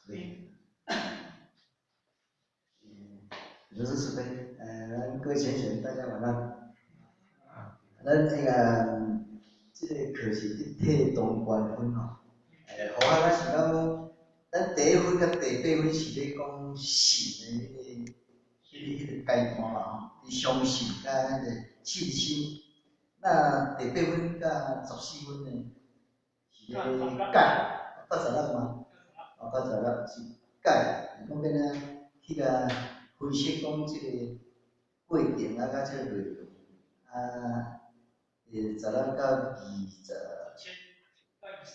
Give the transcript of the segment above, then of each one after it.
对。嗯，就是慈悲，咱各位贤贤，大家晚安。咱那个，這个課是一體同觀分吼，予我咱想講，咱第一分佮第八分是咧講信的彼個階段嘛吼，相信佮彼個信心。那第八分佮14分呢，是咧解，到十六嗎？哦，到十六是解，是講欲按怎去共分析講這个過程啊，佮這個內容啊。16到20，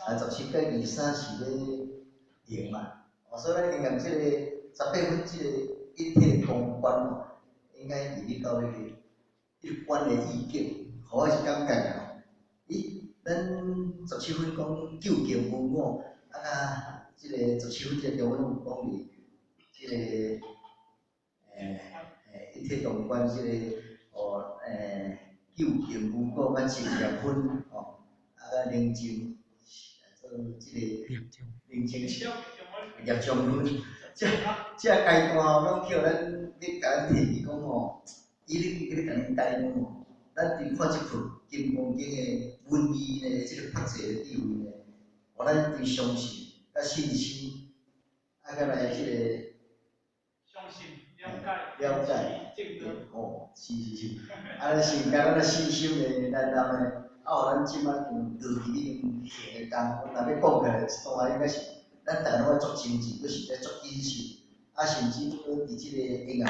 啊，17到23是咧用嘛，哦，所以咱應用這個十八分這個一體通觀吼，應該入去到彼個觀的意境，予我是感覺吼，咦，咱十七分講究竟無我，啊，這個十七分這個中文有講佇這個，一體同觀這個，哦，究竟無我，佮淨業分吼，啊，寧靜，做這個寧靜業障分，這階段吼，攏叫咱咧共咱提起講吼，伊咧咧共咱解講吼，咱佇看這部《金剛經》的文字呢，這個法濟的智慧呢，予咱對相信、佮信心，啊，佮來這個相信、了解、了解，哦，是是是，啊，咱先共咱的信心呢，然後呢，啊，予咱這擺就落去已經行的工，若欲講起來，這段應該是咱逐家攏愛足精進，閣是咧足謹慎，啊，甚至閣佇這個應用，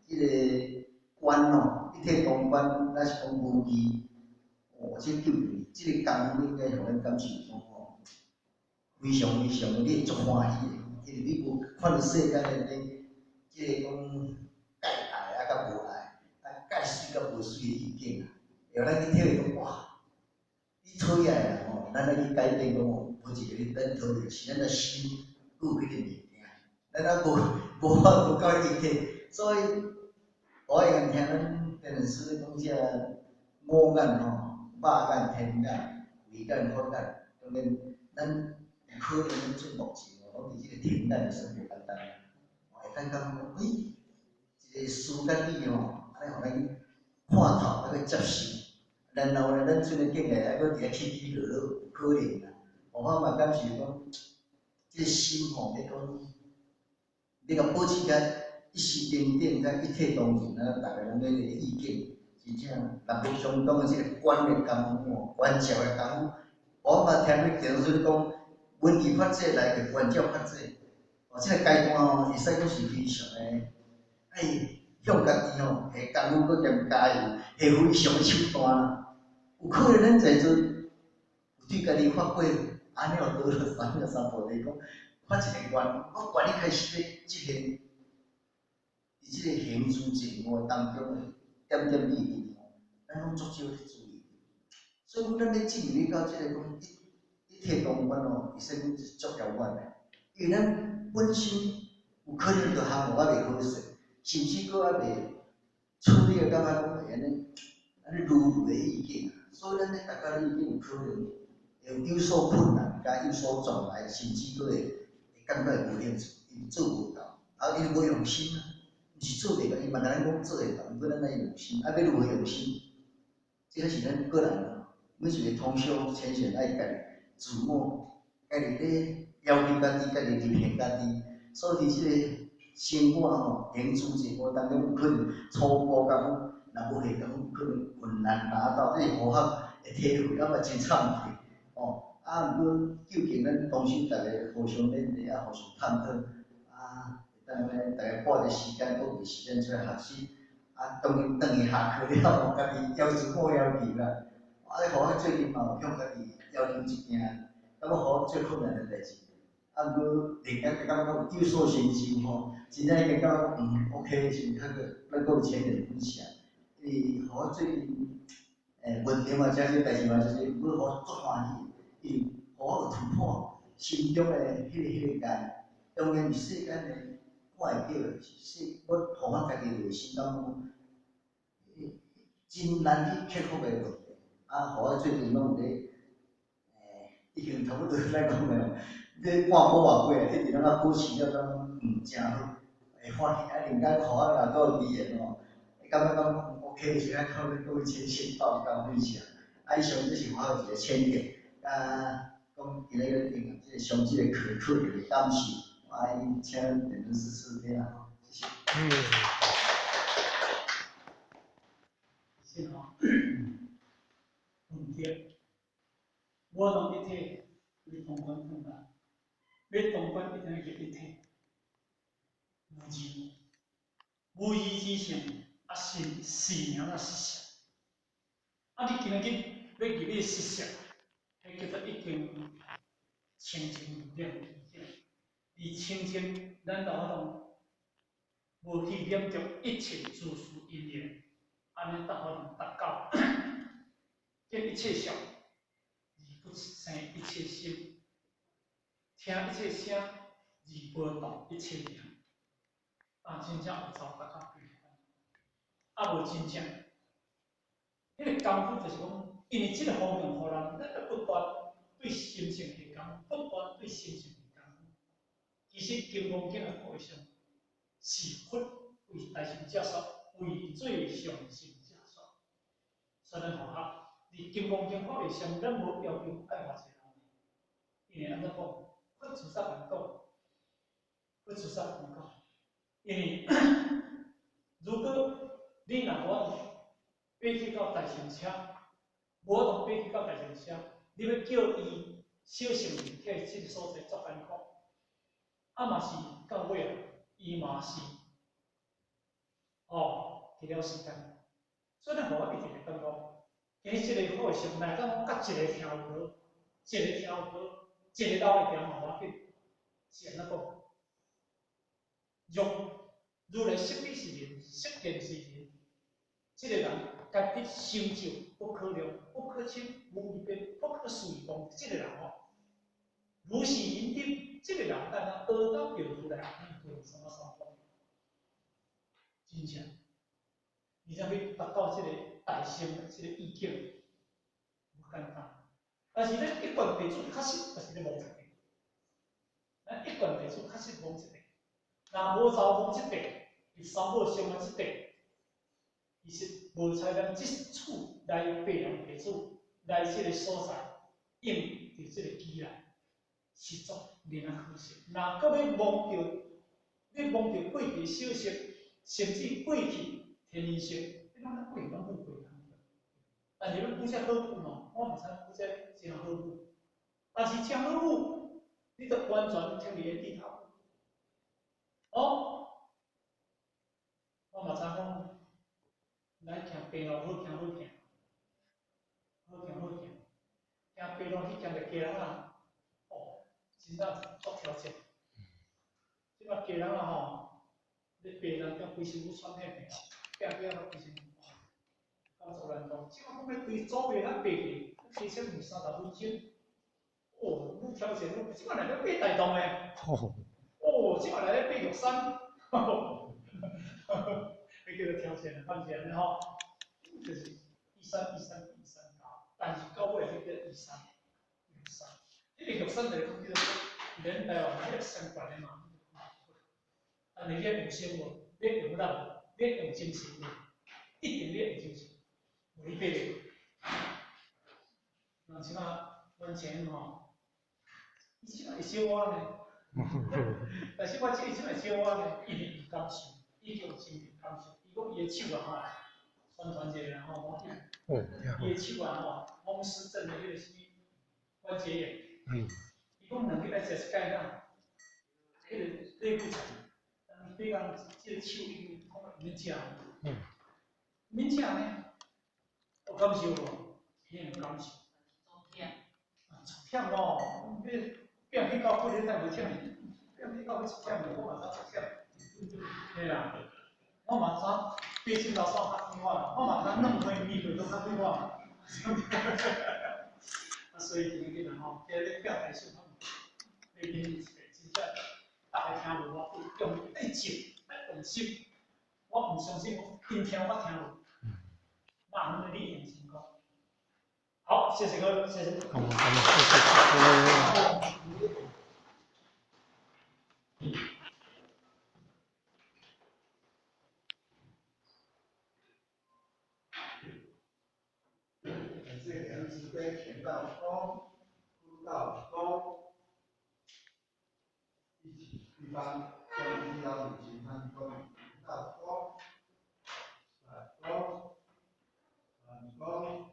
這個觀吼，一體同觀，咱是講無疑，哦，這究竟這個工夫應該予咱感受講吼，非常非常你會足歡喜的，因為你無看著世間的咧，這個講蓋愛啊，佮無愛，啊蓋媠佮無媠的意境啊，會予咱去體會講哇，你討厭的吼，咱愛去改變講吼，無一個咧咱討厭，是咱的心閣有彼個物件，咱猶無法度到一體，所以我會用聽咱電視咧講這五眼吼，肉眼、天眼、慧眼、法眼，當然咱有可能咱做目前吼，攏佇這個天眼算無簡單。會當感覺講，欸，一個事佮理吼，按呢予咱看透，猶閣接受，然後呢，咱這個境界猶閣佇遐起起落落，有可能啦。我嘛感受講，這個心吼，欲講，欲共保持甲一時平等，佮一體同仁，啊，逐个攏咧個意見，真正若無相當的這個觀的功夫吼，觀照的功夫，我嘛聽你電視講，文字法濟來個觀照法濟。哦，這個階段吼，會使講是非常的，愛向家己吼下功夫，閣兼加油，下非常的手段啦。有可能咱在座有對家己發過阿耨多羅三藐三菩提講，發一個願，我願意開始欲執行，佇這個行住靜默當中的點點滴滴吼，咱攏足少咧注意。所以講，咱欲進入到這個講一體同觀吼，會使講是足遙遠的，因為咱本身有可能就項目猶未好勢，甚至閣猶未處理的感覺講會按呢，按呢如如的意境，所以咱咧大家意見有可能會有所困難，佮有所障礙，甚至閣會感覺會無興趣，因做無到，啊，因為無用心啊，毋是做袂到，伊嘛共咱講做會到，毋過咱愛用心，啊，欲如何用心？這個是咱個人每一個同修淺顯愛家己自我，家己咧要求家己，家己立行家己，所以佇這個生活吼，行住靜默當中，有可能初步功夫，若無下功夫，可能困難達到，這是何學會體會，啊嘛真慚愧，哦，啊，毋過究竟咱同修逐家互相勉勵，啊，互相探討，啊，會當按呢，逐家撥一個時間，撥一個時間出來學習，啊，當然轉去下課了後，家己要自我要求啦，啊，予我最近嘛有向家己要求一件，感覺予我最困難的代誌。啊，毋過突然間感覺講有所成就吼，真正已經感覺講OK，是較閣咱閣有前人分享，因為予我最近問題嘛誠濟，代誌嘛誠濟，毋過予我足歡喜的，因為予我有突破心中的彼個界，當然是世間的看會著的，是我予我家己內心感覺講，真難去克服的問題，啊，予我最近攏有咧，已經差不多來講的。你半晡偌久啊，一直拢啊保持了拢真好，会欢喜啊，人家看我若阁有语言吼，感觉讲 OK，是爱靠各位前线报告一下。啊，以上这是我一个浅见，啊，讲今日用这个上这个可可的感受，我爱请电视师听啊，谢谢。嗯。是吼，问题，无同一体，你通关转来，你通关一定要一体，无二，无二之性，啊是是名啊实相，啊你今日要入去实相，彼叫做已经清净无染而清净，咱就法度无去染著一切诸事因缘，按呢才法度达到见一切相，而不生一切心；听一切声，而无动一切念。啊，真正有走达到彼岸，啊无真正，彼个功夫就是讲，因为这个方向，予人咱著不断对心性下功夫，不断对心性下功夫。其实《金刚经》的法相是佛为大乘者说，为最上乘者说。所以咱学校，伫《金刚经》法上，咱无要求爱偌济人，因为按怎讲，佛菩萨共讲，佛菩萨共讲，因为如果你若无爬去到大乘车，无法度爬去到大乘车，你欲叫伊小乘人去这个所在足艰苦，啊嘛是到尾啊，伊嘛是，哦，提了时间，所以咱予我一直会感觉，今日这个好相，若讲佮一个听有无，一个听有无，一个老会行嘛无要紧，是按怎讲？若如来色彼是人，色见是人，这个人家己成就不可量、不可称、无异变、不可思议讲，这个人吼，如是人顶，这个人等下得到如来阿弥陀什么三宝，真正，而且欲达到这个大乘的这个意境，无简单。但是咱一贯弟子确实就是咧摸一块，咱一贯弟子确实摸一块，若无走摸这块，伫三宝生活这块，其实无采咱这处来白人弟子来这个所在，用著这个机来，实在令人可惜。若阁欲摸著，你摸著过去小息，甚至过去天人色，你拢过去拢无过。但是欲补这好舞吼，我嘛知补这真好舞，但是真好舞，你著完全脱离咧地头。哦，我嘛知讲，来行白路好行好行，好行好行，行白路去行著家人啊，哦，真正足挑战。这摆家人啊吼，咧白人叫规身躯喘气病，变变到规身，哇，够做难度。这摆讲欲规组袂咱爬去，提升二三十分钟，哦，愈挑战愈，这摆来咧爬大洞的，哦，这摆来咧爬玉山，彼叫做挑战啊，敢是按呢吼？就是一山一山比一山高，但是到尾彼叫一山玉山，彼个玉山就是讲叫做连台湾彼个上悬的嘛。但是你用心无？你用力无？你用精神无？一定你用精神，无你爬袂。人这摆阮前吼，伊这摆会烧我呢，但是我这伊这摆会烧我呢，因为伊感受，伊叫真感受。伊讲伊的手啊吼，宣传一下吼，无紧。伊的手啊吼，风湿症的彼个啥物关节炎。伊讲两日爱食一摆呐，彼个类固醇。比讲这个手已经讲毋免食，毋免食呢，有感受无？很有感受。啊，足忝哦！你变去到骨你才无忝，变去到骨一忝，我嘛知足忝。嘿啦，我嘛知爬枕头线较快，我嘛知软块面对都较快。啊，所以今日吼，今日表达手，你今日真正逐家听无，我用爱静爱用心，我毋相信𪜶听我听无，那你一定成功。好，谢谢各位，谢谢。好，谢谢。悲前到一公，坤道一公，一起一方将医疗旅行团公，前到一公，来公，三公，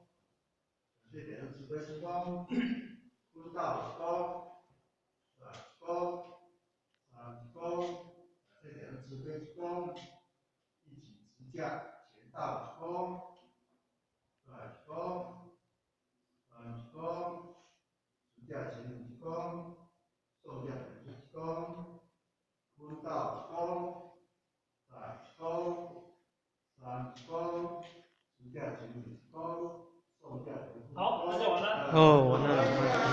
这边慈悲成功，坤道一公，来公，三公，这边慈悲一公，一起支架前到一公，来公，三公，支架前一公，送价一公，坤道一公，来公，三公，支架前一公，送价。好，那就完了。哦，完了。